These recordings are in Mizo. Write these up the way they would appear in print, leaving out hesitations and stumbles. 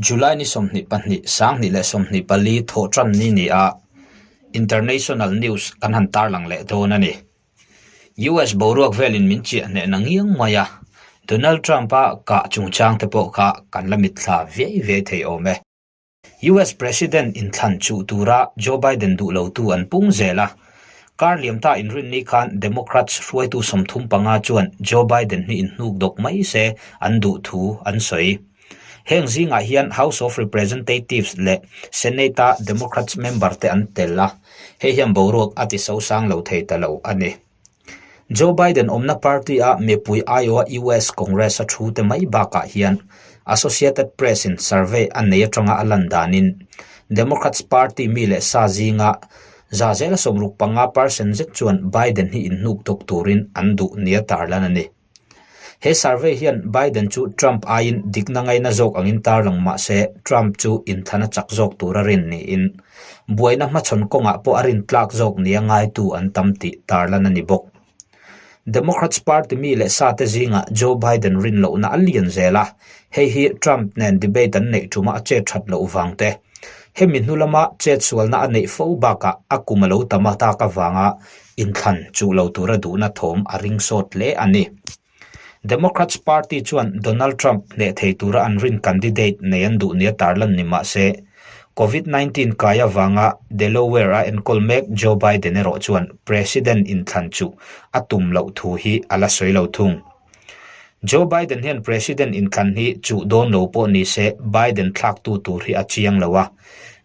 July ni 22 2024 thawhṭan ni ni a International News kan han tarlang leh dawn a ni. US boruak velin min chiah hneh na ngiang mai a, Donald Trump-a kah chungchang te pawh kha kan la mitthla viai viai thei awm e. US President inthlan chuh tura Joe Biden duh lotu an pung zel a, kar liamta inrinni khan Democrats hruaitu 35 chuan Joe Biden hi inhnuk dawk mai se an duh thu an sawi. Heng zingah hian House of Representatives leh Senate-a Democrats member te an tel a, hei hian boruak a ti sosang lo thei ta lo a ni. Joe Biden awmna party-a mipui aiawha US Congress-a thu te mai bakah hian Associated Press-in survey a nei atanga a lan danin Democrats party mi leh sa zinga 65% zet chuan Biden hi inhnuk tawk turin an duh nia tarlan a ni. He survey hian Biden chu Trump aiin dikna ngaina zawk angin tarlang mah se Trump chu inthlan a chak zawk tur a rin niin buaina hmachhawn kawngah pawh a rintlak zawk nia ngaitu an tam tih tarlan a ni bawk. Democrats party mi leh sate zingah Joe Biden rin lohna a lian zel a, hei hi Trump nen debate an neih ṭuma a chet ṭhat loh vang te, hemi hnu lama chetsualna a neih fo bakah a kum a lo tam a tak avanga Inthlan chuh lo tura duhna thawm a ring sawt hle a ni. Democrats Party chuan Donald Trump hneh thei tura an rin candidate nei an duh nia tarlan ni mah se, Covid 19 kai avanga Delaware a enkawl mek Joe Biden erawh chuan President inthlan chuh a tum loh thu hi a la sawi lo thung. Joe Biden hian President inthlan hi chuh dawn lo pawh ni se Biden thlaktu tur hi a chiang lo a.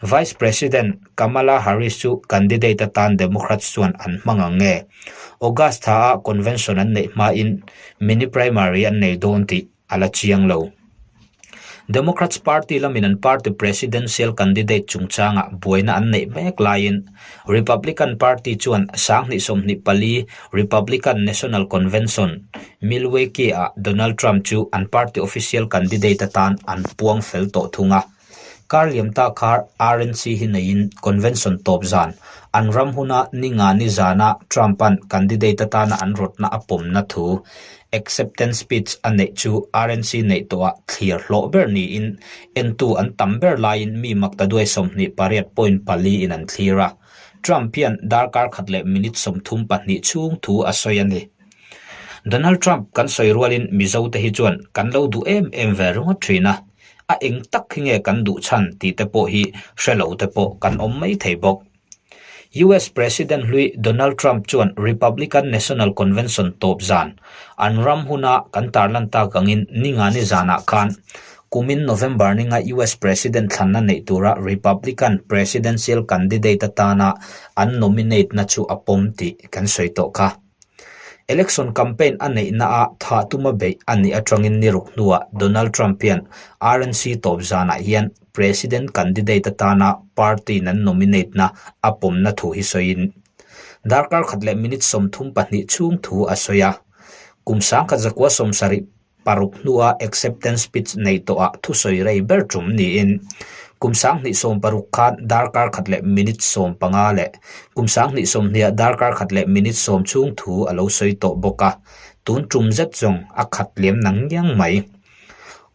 Vice President Kamala Harris chu candidate atan Democrats chuan an hmang ang nge? August thaah convention an neih hmain mini primary an nei dawn tih a la chiang lo. Democrats Party lamin an party presidential candidate chungchangah buaina an neih mek laiin Republican Party chuan 2024 Republican National Convention, Milwaukee-ah Donald Trump chu an party official candidate atan an puang fel tawh thung a. Kar liamta khar RNC hi neiin convention tawp zan an ram huna ninga ni zana Trump-a'n candidate atana an rawtna a pawmna thu acceptance speech a neih chu RNC neih tawhah thlir hlawh ber niin entu an tam ber laiin mi maktaduai 28.4 in an thlir a. Trump hian darkar khat leh minute 32 chhung thu a sawi a ni. Donald Trump kan sawi rualin Mizote hi chuan kan lo duh em em ve ringawt thin a. A eng tak hi nge kan duh chhan tih te pawh hi hre lo te pawh kan awm mai thei bawk. US President hlui Donald Trump chuan Republican National Convention tawp zan an ram huna kan tarlan tak angin ningani zanah khan kumin November ninga US President thlanna neih tura Republican presidential candidate atana an nominate na chu a pawm tih kan sawi tawh kha. Election campaign a neihna ah thah tuma beih a nih atangin ni ruk hnuah Donald Trump hian RNC tawp zanah hian President candidate atana party in an nominate na a pawmna thu hi sawiin darkar khat leh minute 32 chhung thu a sawi a. Kum 1976 hnua acceptance speech nei tawhah thusawi rei ber tum niin kum 2016 khan darkar khat leh minute 15 leh kum 2020 darkar khat leh minute 10 chhung thu a lo sawi tawh bawk a, tun tum zet zawng a khat liam nang ngiang mai.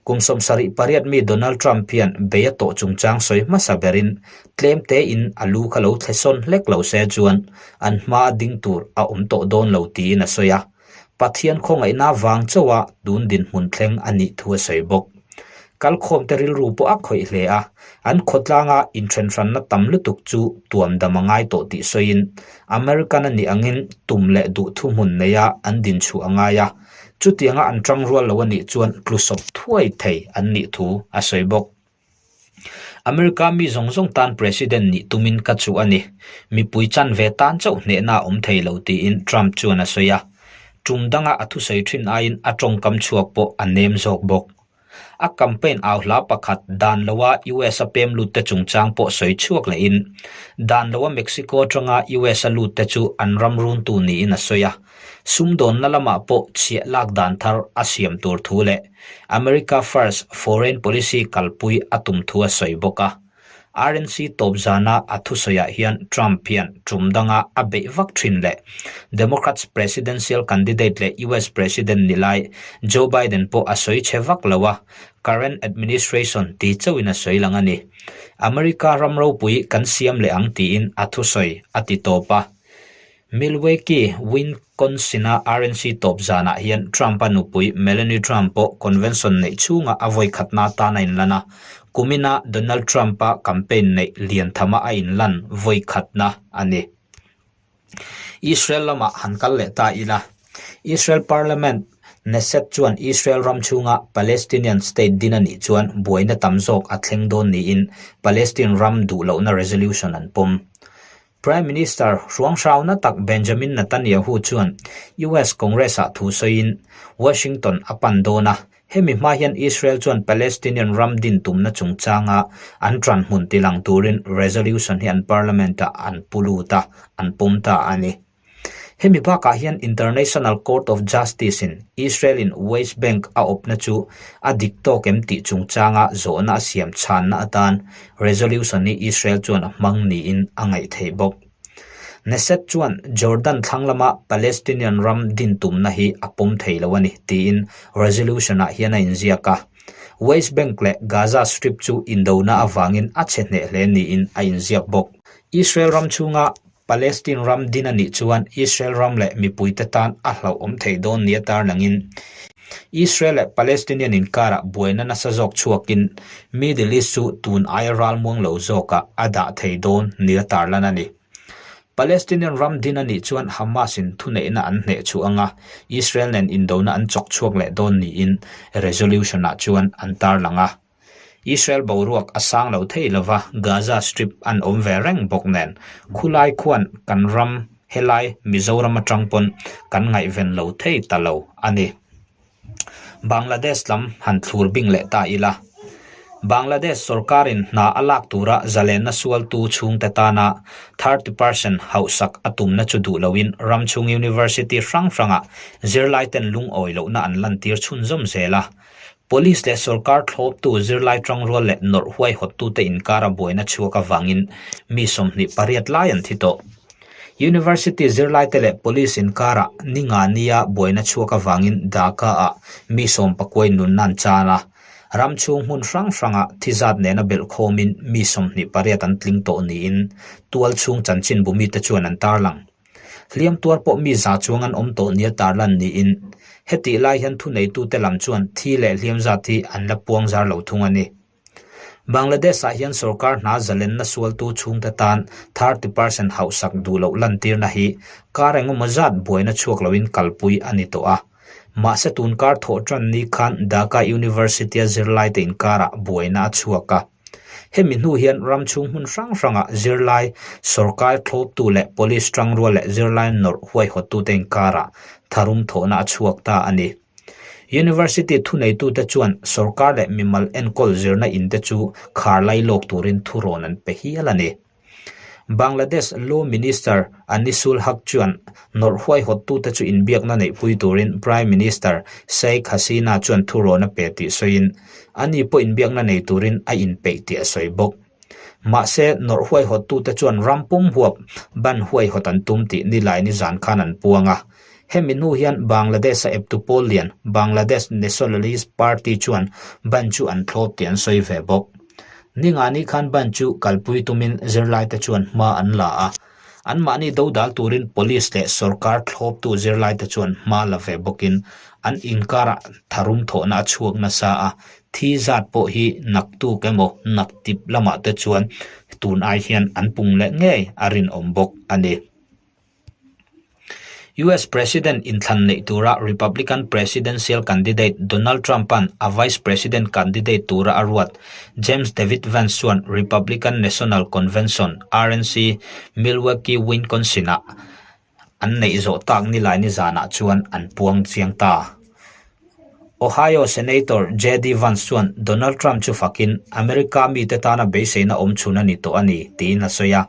Kum 78 mi Donald Trump hian bei a tawh chungchang sawi hmasa berin tlem tein a lu kha lo thle sawn hlek lo se chuan an hma a ding tur a awm tawh dawn lo tiin a sawi a. Pathian khawngaihna vang chauha tun dinhmun thleng a nih thu a sawi bawk. Kalkhawmte rilru pawh a khawih hle a, an khawtlanga inthenhranna tam lutuk chu tuam dam a ngai tawh tih sawiin American a nih angin tum leh duh thuhmun neia an dinchhuah a ngai a, chutianga an tangrual lo a nih chuan tlusawp thuai thei an nih thu a sawi bawk. America mi zawng zawng tan President nih tumin ka chuh a ni. Mipui chan ve tan chauh hnehna a awm thei lo tiin Trump chuan a sawi a. Tum danga a thusawi thin aiin a tawngkam chhuak pawh a nem zawk bawk. A campaign au hla pakhat dan loa US a pem lut te chungchang pawh sawi chhuak lehin dan loa Mexico atanga US a lut te chu an ram runtu niin a sawi a. Sumdawnna lamah pawh chhiah lak dan thar a siam tur thu leh America First foreign policy kalpui a tum thu a sawi bawk a. RNC tawp zana a thusawiah hian Trump hian tum danga a beih vak thin leh Democrats presidential candidate leh US President ni lai Joe Biden pawh a sawi chhe vak lo a. Current administration ti chauhin a sawi lang a ni. America ram ropui kan siam leh ang tiin a thusawi a ti tawp a. Milwaukee, Wisconsin-a RNC tawp zanah hian Trump-a nupui Melanie Trump pawh convention neih chhunga a vawi khatna atan a inlan a, kumina Donald Trump-a campaign neih lian thama a inlan vawi khatna a ni. Israel lamah han kal leh ta ila, Israel Parliament Knesset chuan Israel ram chhunga Palestinian state din a nih chuan buaina tam zawk a thleng dawn niin Palestine ram duh lohna resolution an pawm. Prime Minister hruanghrauna tak Benjamin Netanyahu chuan US Congress-ah thu sawiin Washington a pan dawn a, hemi hma hian Israel chuan Palestinian ram din tumna chungchanga an ṭanhmun tilang turin resolution hi an parliament-ah an pu lut a, an pawm ta a ni. Hemi bakah hian International Court of Justice-in Israel-in West Bank a awpna chu a dik tawk em tih chungchanga zawhna a siam chhanna atan resolution hi Israel chuan a hmang niin a ngaih theih bawk. Knesset chuan Jordan thlang lama Palestinian ram din tumna hi a pawm thei lo a ni tiin resolution-ah hian a inziak a. West Bank leh Gaza Strip chu indona avangin a chhe hneh hle niin a inziak bawk. Israel ram chhunga Palestine ram din a nih chuan Israel ram leh mipuite tan a hlauhawm thei dawn nia tarlangin Israel leh Palestinian inkarah buaina nasa zawk chhuakin Middle East chu tun aia ralmuang lo zawkah a dah thei dawn nia tarlan a ni. Palestinian ram din a nih chuan Hamas-in thuneihna an hneh chhuah anga Israel nen indona an chawk chhuak leh dawn niin resolution-ah chuan an tarlang a. Israel boruak a sang lo thei lova, Gaza Strip an awm ve reng bawk nen, khulai khuan kan ram helai Mizoram atang pawn kan ngaihven lo thei ta lo a ni. Bangladesh lam han thlur bing leh ta ila. Bangladesh sorkarin hna a lak tura zalenna sualtu chhungte tana 30 percent hauhsak a tumna chu duh loin ramchhung university hrang hrangah zirlaiten lungawi lohna an lantir chhunzawm zel a. Police leh sorkar thlawptu zirlai tangrual leh nawrh huaihawttute inkara buaina chhuak avangin mi 28 lai an thi tawh. University zirlaite leh police inkara ni nga nia buaina chhuak avangin Dhaka-ah mi sawmpakuai nunna an chan a, ram chhung hmun hrang hranga thi zat nena belhkhawmin mi 28 an tling tawh niin tualchhung chanchinbu mite chuan an tarlang. Hliam tuar pawh mi za chuang an awm tawh nia tarlan niin, hetih lai hian thuneitute lam chuan thi leh hliam zat hi an la puang zar lo thung a ni. Bangladesh-ah hian sorkar hna zalenna sualtu chhungte tan 30 percent hauhsak duh loh lantirna hi kar engemaw zat buaina chhuak loin kalpui a ni tawh a. Mahse tun kar thawh tan ni khan Dhaka University-a zirlaite inkarah buaina a chhuak a. Hemi hnu hian ram chhung hmun hrang hrangah zirlai, sorkar thlawptu leh police tangrual leh zirlai nawrh huaihawttute inkarah tharum thawhna a chhuak ta a ni. University thuneitute chuan sorkar leh mimal enkawl zirna inte chu khar lai lawk turin thurawn an pe hial a ni. Bangladesh Law Minister Anisul Haq chuan nawrh huaihawttute chu inbiakna neihpui turin Prime Minister Sheikh Hasina chuan thurawn a pe tih sawiin, ani pawh inbiakna nei turin a inpeih tih a sawi bawk. Mahse, nawrh huaihawttute chuan ram pum huap ban huaihawt an tum tih nilai nizan khan an puang a. Hemi hnu hian Bangladesh-a eptu pawl lian Bangladesh Nationalist Party chuan ban chu an thlawp tih an sawi ve bawk. Ningani khan ban chu kalpui tumin zirlaite chuan hma an la a, anmahni dodal turin police leh sorkar thlawptu zirlaite chuan hma la ve bawkin an inkarah tharum thawhna a chhuak nasa a, thi zat pawh hi naktuk emaw naktip lamah te chuan tun ai hian an pung leh ngei a rinawm bawk a ni. US President inthlan neih tura Republican presidential candidate Donald Trump-a'n a vice president candidate tura a ruat James David Vance chuan Republican National Convention, RNC, Milwaukee, Wisconsin-ah an neih zawh tak nilai nizanah chuan an puang chiang ta. Ohio Senator JD Vance chuan Donald Trump chu fakin America mite tana beiseina awm chhun a ni tawh a ni, tiin a sawi a.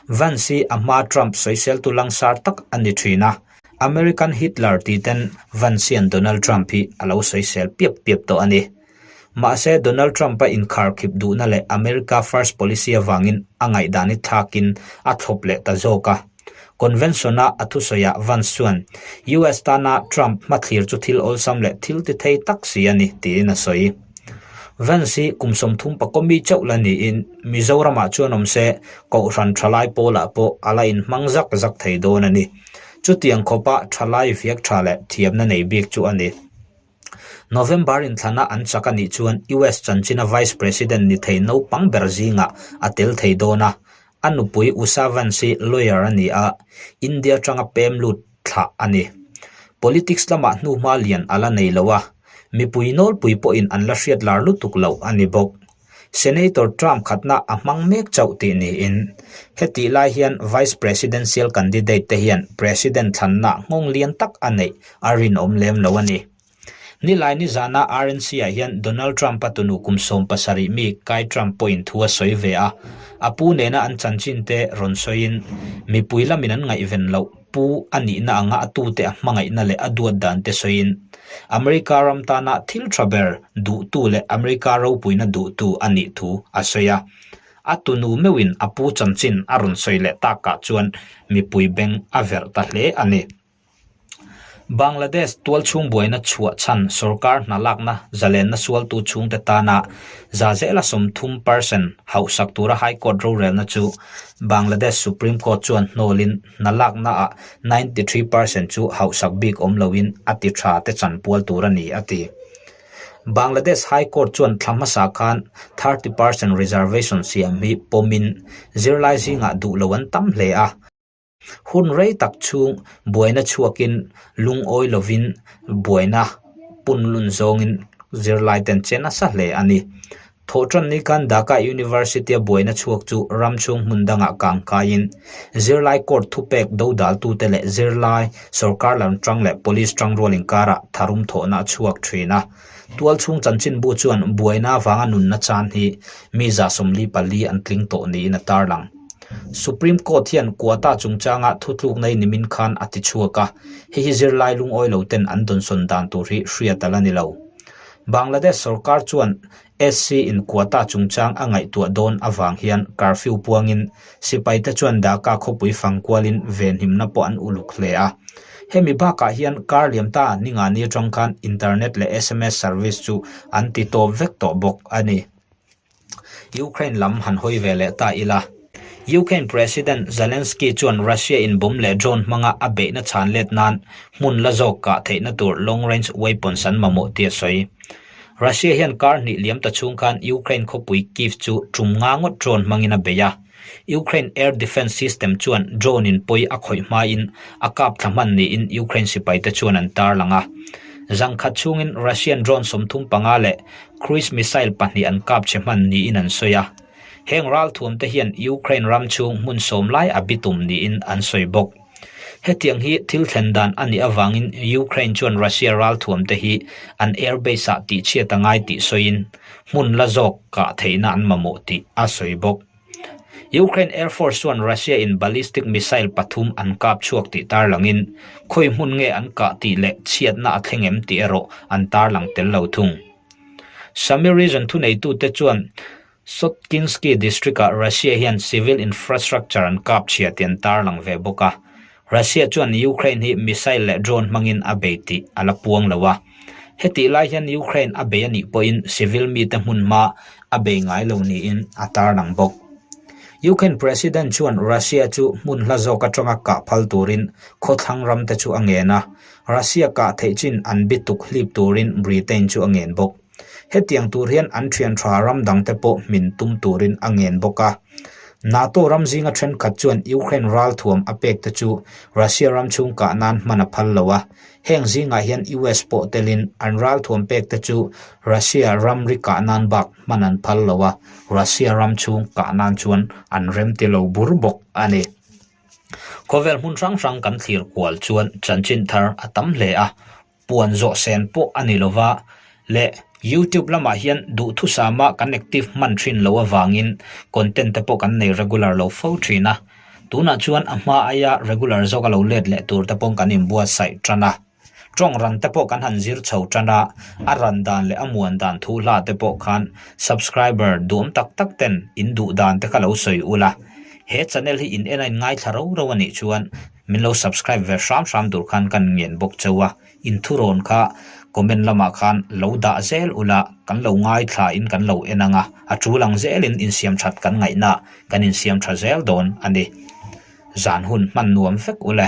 Vance hi a hmaa Trump sawiseltu langsar tak a ni thin a, American Hitler ti ten Vance hian Donald Trump hi a lo sawisel piap piap tawh a ni. Mahse, Donald Trump-a inkharkhip duhna leh America First policy avangin a ngaihdan hi thlakin a thlawp leh ta zawk a. Convention-a a thusawiah Vance chuan, US tana Trump hmathlir chu thil awlsam leh thil ti thei tak si a ni, tiin a sawi. Vance hi kum 30 pakaw mi chauh la niin Mizoramah chuan awm se Kohhran thalai pawlah pawh a la inhmang zak zak thei dawn a ni. Chutiang khawpa thalai viak tha leh thiamna nei bik chu a ni. November inthlana an chak a nih chuan US chanchina Vice President ni thei naupang ber zingah a tel thei dawn a. A nupui Usha Vance hi lawyer a ni a, India atanga pem lut thlah a ni. Politics lamah hnuhma lian a la nei lo a, mipui nawlpui pawhin an la hriat lar lutuk loh a ni bawk. Senator Trump khatna a hmang mek chauh tih niin, hetih lai hian Vice Presidential candidate te hian President thlanna nghawng lian tak a neih a rinawm lem lo a ni. Nilai nizana RNC-ah hian Donald Trump-a tunu kum 70 mi Kai Trump pawhin thu a sawi ve a, a pu nena an chanchin te rawn sawiin, mipui lamin an ngaihven loh pu a nihna anga a tute a hmangaihna leh a duat dan te sawiin, America ram tana thil tha ber duhtu leh America ropuina duhtu a nih thu a sawi a. A tunu meuhin a pu chanchin a rawn sawi leh takah chuan mipui beng a verh ta hle a ni. Bangladesh tualchhung buaina chhuah chhan sorkar hna lakna zalenna sualtu chhungte tana za zela 30 percent hauhsak tura High Court rorelna chu Bangladesh Supreme Court chuan hnawlin hna laknaah 93 percent chu hauhsak bik awm loin a ti tha te chanpual tur a ni, a ti. Bangladesh High Court chuan thla hmasa khan 30 percent reservation siam hi pawmin zirlai zingah duh lo an tam hle a. Hun rei tak chhung buaina chhuakin lungawi lovin buaina punlun zawngin zirlai ten che nasa hle a ni. Thawhṭan ni khan Dhaka University-a buaina chhuak chu ram chhung hmun dangah kang kaiin zirlai court thupek dodaltute leh zirlai sorkar lam ṭang leh police ṭangrual inkarah tharum thawhna a chhuak ṭhin a. Tualchhung chanchinbu chuan buaina avanga nunna chan hi mi 44 an tling tawh niin a tarlang. Supreme Court hian quota chungchanga thutlukna hi nimin khan a ti chhuak a, hei hi zirlai lungawi lo ten an dawnsawn dan tur hi hriat a la ni lo. Bangladesh sorkar chuan SC in quota chungchang a ngaihtuah dawn avang hian curfew puangin sipaite chuan Dhaka khawpui fang kualin venhimna pawh an uluk hle a. Hemi bakah hian kar liam ta ningani atang khan internet leh sms service chu an ti tawp vek tawh bawk a ni. Ukraine lam han hawi ve leh ta ila. Ukraine President Zelensky chuan Russia in bomb leh drone hmanga a beihna chhan let nan hmun la zawk kah theihna tur long range weapons an mamawh tih a sawi. Russia hian kar hnih liam ta chhung khan Ukraine khawpui Kyiv chu tum nga ngawt drone hmangin a bei a. Ukraine air defence system chuan drone in pawi a khawih hmain a kap thla hman niin Ukraine sipaite chuan an tarlang a. Zangkhat chhungin Russian drone 35 leh Cruise missile pahnih an kap che hman niin an sawi a. Heng ralthuam te hian Ukraine ram chhung hmun sawm lai a bitum niin an sawi bawk. Hetiang hi thil thlen dan a nih avangin Ukraine chuan Russia ralthuam te hi an airbase ah tihchhiat a ngai tih sawiin hmun la zawk kah theihna an mamawh tih a sawi bawk. Ukraine Air Force chuan Russia in ballistic missile pathum an kap chhuak tih tarlangin khawi hmun nge an kah tih leh chhiatna a thleng em tih erawh an tarlang tel lo thung. Sumy region thuneitute chuan Sotkinsky district-ah Russia hian civil infrastructure an kap chhia tih an tarlang ve bawk a. Russia chuan Ukraine hi missile leh drone hmangin a bei tih a la puang lo a. Hetih lai hian Ukraine a bei a nih pawhin civil mite hmun hma a bei ngai lo niin a tarlang bawk. Ukraine President chuan Russia chu hmun hla zawk atanga kah phal turin khawthlang ramte chu a ngen a, Russia kah theih chin an bituk hlip turin Britain chu a ngen bawk. Hetiang tur hian an thian tha ram dangte pawh hmin tum turin a ngen bawk a. NATO ram zinga thenkhat chuan Ukraine ralthuam a pek te chu Russia ram chhung kah nan hman a phal lo a. Heng zingah hian US pawh telin an ralthuam pek te chu Russia ramri kah nan bak hman an phal lo a, Russia ram chhung kah nan chuan an remti lo bur bawk a ni. Khawvel hmun hrang hrang kan thlir kual chuan chanchin thar a tam hle a. Puan zawh sen pawh a ni lova leh YouTube lamah hian duhthusama kan active hman thin lo avangin content te pawh kan nei regular lo fo thin a. Tunah chuan a hma aia regular zawk a lo let leh tur te pawh kan inbuatsaih tan a. Tawng ran te pawh kan han zir chho tan a, a ran dan leh a muan dan thu hla te pawh khan subscriber duhawm tak tak ten in duh dan te kha lo sawi ula. He channel hi in en a in ngaithla ro ro a nih chuan. Min lo subscribe ve hram hram tur khan kan ngen bawk cheu a, in thurawn kha comment lamah khan lo dah zel ula, kan lo ngaithla in kan lo en ang a, a tul ang zelin insiam that kan ngaihna kan insiam tha zel dawn a ni. Zan hun hman nuam vek ule.